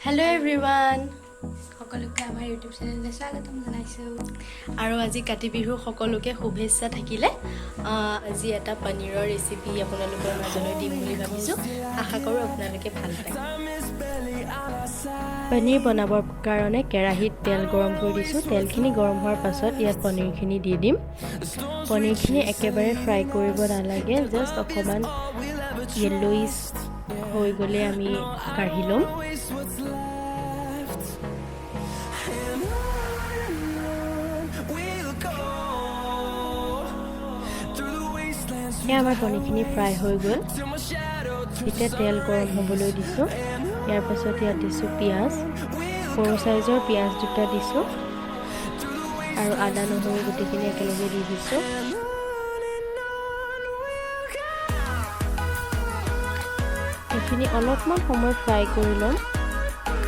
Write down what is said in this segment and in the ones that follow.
Hello' everyone, সকলোকে আমাৰ YouTube চেনেললৈ স্বাগতম জনাইছোঁ। আৰু আজি কাতি বিহুৰ সকলোকে শুভেচ্ছা থাকিলে। আজি এটা পনীৰৰ ৰেচিপি আপোনালোকৰ মাজলৈ দিম বুলি ভাবিছোঁ। আশা কৰোঁ আপোনালোকে ভাল পায়। পনীৰ বনাবৰ কাৰণে কেৰাহীত তেল গৰম কৰি দিছোঁ। তেলখিনি গৰম হোৱাৰ পাছত ইয়াত পনীৰখিনি দি দিম। পনীৰখিনি একেবাৰে ফ্ৰাই কৰিব নালাগে, জাষ্ট অকণমান য়েল্ল'ইছ হৈ গ'লে আমি কাঢ়ি ল'ম। এয়া আমাৰ পনীৰখিনি ফ্ৰাই হৈ গ'ল। এতিয়া তেল গৰম হ'বলৈ দিছোঁ। ইয়াৰ পাছত ইয়াত দিছোঁ পিঁয়াজ, সৰু চাইজৰ পিঁয়াজ দুটা দিছোঁ আৰু আদা নহৰু গোটেইখিনি একেলগে দি দিছোঁ। এইখিনি অলপমান সময় ফ্ৰাই কৰি ল'ম,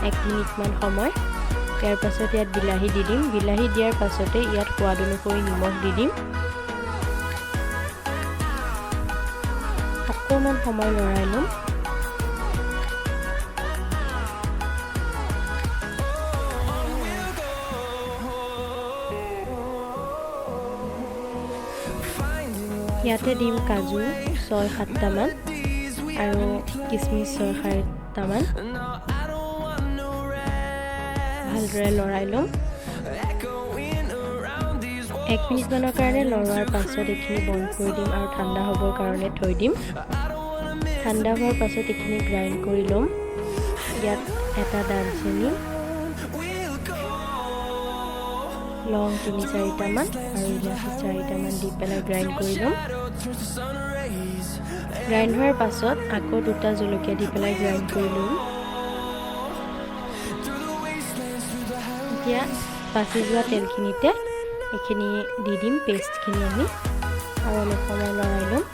1 মিনিটমান সময়। ইয়াৰ পাছত ইয়াত বিলাহী দি দিম। বিলাহী দিয়াৰ পাছতে ইয়াত সোৱাদ অনুসৰি নিমখ দি দিম। অকণমান সময় লৰাই ল'ম। ইয়াতে দিম কাজু 6-7টামান আৰু কিচমিচ 6-7টামান। ভালদৰে লৰাই ল'ম। 1 মিনিটমানৰ কাৰণে লৰোৱাৰ পাছত এইখিনি বন্ধ কৰি দিম আৰু ঠাণ্ডা হ'বৰ কাৰণে থৈ দিম। ঠাণ্ডা হোৱাৰ পাছত এইখিনি গ্ৰাইণ্ড কৰি ল'ম। ইয়াত এটা দালচেনি, লং 3-4টামান আৰু ইলাচি চাৰিটামান দি পেলাই গ্ৰাইণ্ড কৰি ল'ম। গ্ৰাইণ্ড হোৱাৰ পাছত আকৌ দুটা জলকীয়া দি পেলাই গ্ৰাইণ্ড কৰি ল'ম। এতিয়া বাচি যোৱা তেলখিনিতে এইখিনি দি দিম, পেষ্টখিনি আমি, আৰু অলপ সময় লৰাই ল'ম।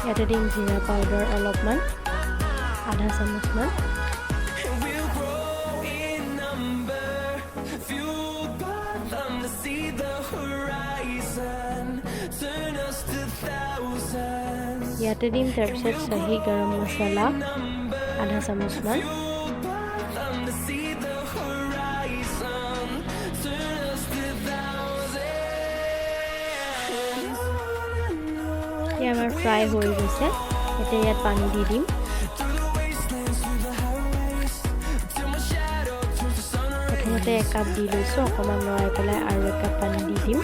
ইয়াতে দিম জিৰা পাউডাৰ অলপমান, আধা চামুচমান। And we'll grow in number, fueled by them to see the horizon, turn us to thousands. ইয়াতে দিম তাৰপিছত চাহী গৰম মছলা আধা চামুচমান। Fueled by them to see the horizon, turn us to thousands. এয়া আমাৰ ফ্ৰাই হৈ গৈছে। এতিয়া ইয়াত পানী দি দিম। Through the wastelands, through the highways, till my shadow turns to sun rays. প্ৰথমতে একাপ দি লৈছোঁ, অকণমান লৰাই পেলাই আৰু একাপ পানী দি দিম।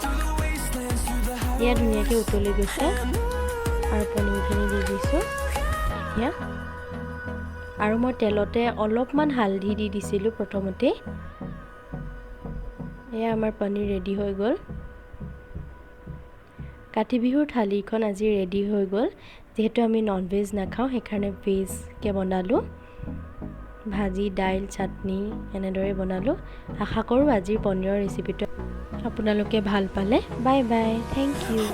Through the wastelands, through the এয়া ধুনীয়াকৈ উতলি গৈছে আৰু পনীৰখিনি দি দিছোঁ এতিয়া। আৰু মই তেলতে অলপমান হালধি দি দিছিলোঁ প্ৰথমতেই। এয়া আমাৰ পনীৰ ৰেডি হৈ গ'ল। কাতি বিহুৰ থালিখন আজি ৰেডি হৈ গ'ল। যিহেতু আমি নন ভেজ নাখাওঁ, সেইকাৰণে ভেজকৈ বনালোঁ। ভাজি, দাইল, চাটনি এনেদৰে বনালোঁ। আশা কৰোঁ আজিৰ পনীৰৰ ৰেচিপিটো আপোনালোকে ভাল পালে। Bye bye, thank you.